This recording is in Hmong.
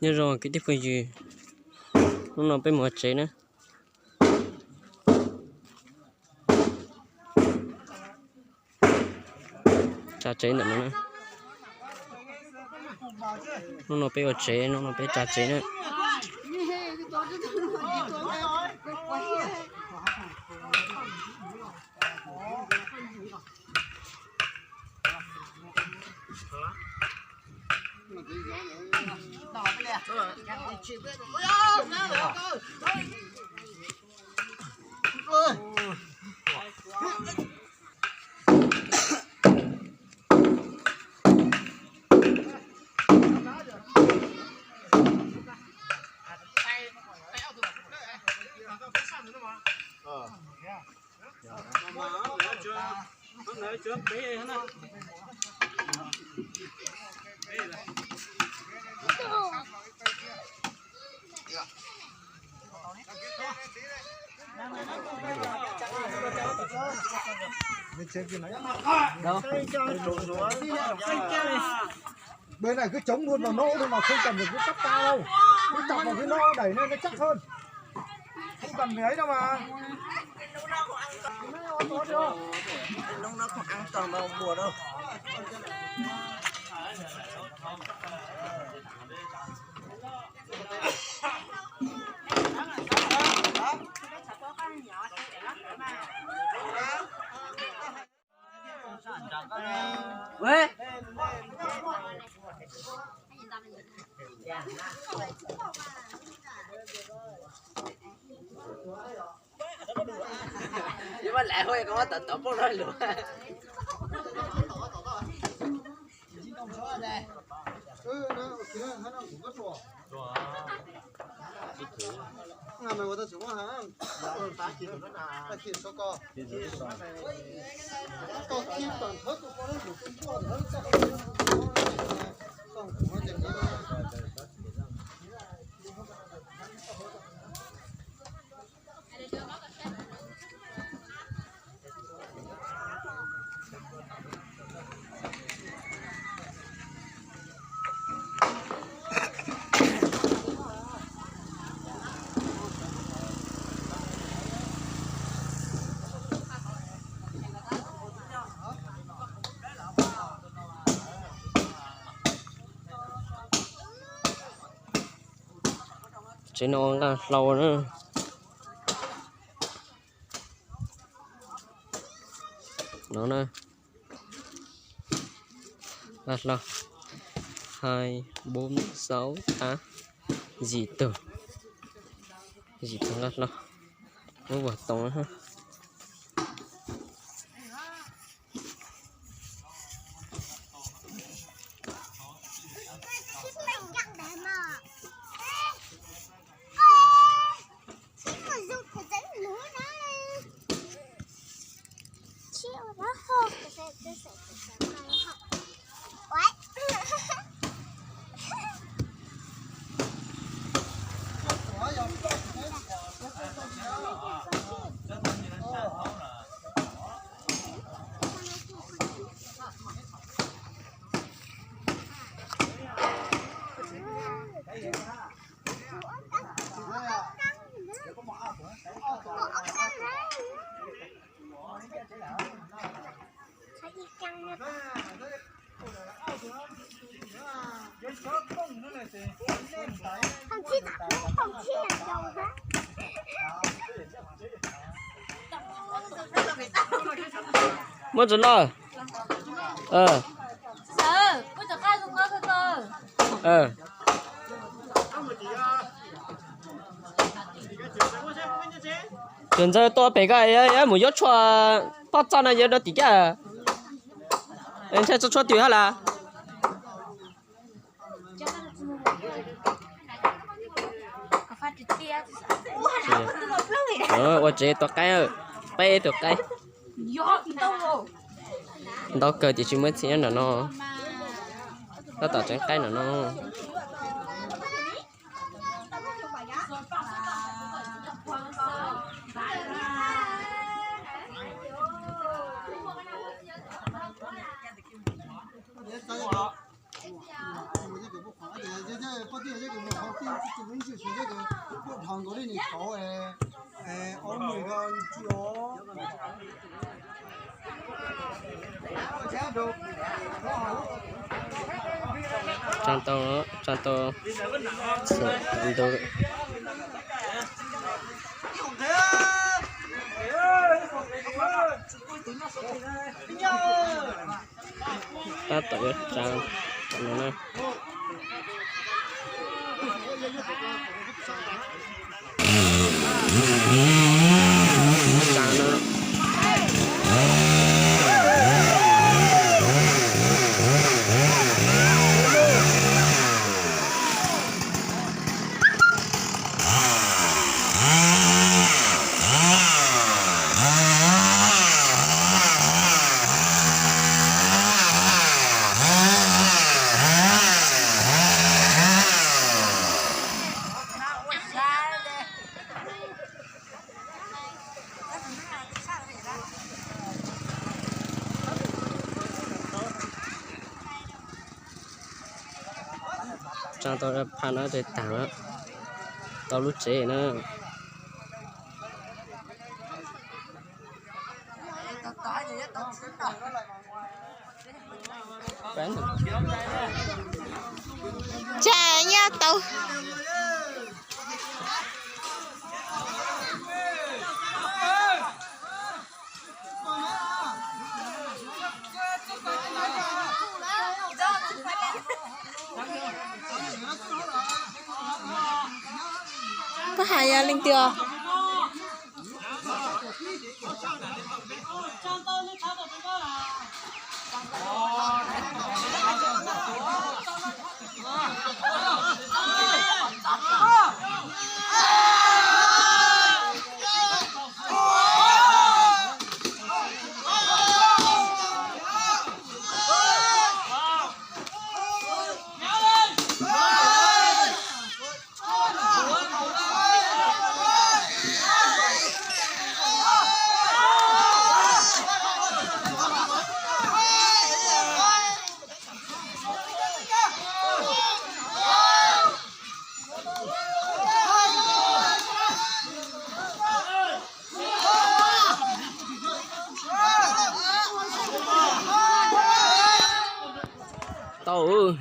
Nyob zoo kwv tij phooj ywg, hnub no peb mus ua tsev na. Tsa tsev ntawm no na. Hnub no peb ua tsev, hnub no peb tsa tsev na. Bên này cứ chống luôn vào nỗ thôi mà không cần phải cứ cắt ta đâu. Cứ chọc vào cái nỗ đẩy lên nó chắc hơn. Không cần phải ấy đâu mà. Lub no không an toàn đâu, bùa đâu. Tsev no nqaj hlau na. No na. Nqaj hlau. Hai, bốn, sáu, tám. Yim tug. Yim tug nqaj hlau. Muab vuag toov na. Muab tso los. Tus ntxawg tua pem ko, mus yuav tshuaj poj txoj no yuav rau tim caj. Ntshai tso tshuaj twm hab las. Ua tsev tua qaib, peb tua qaib. Ntau kawg tiam sis muaj ib txhia nyob nram no, tab tom tseev qaib nram no. Tsaa tau, tsaa tau. Tab tom yuav tsaa no na. Tsaa no. Tsaa tau phaj no ces taag, tau lub tsev na. Tsaam nyaj tau. Puab has yog leej twg os? Tau.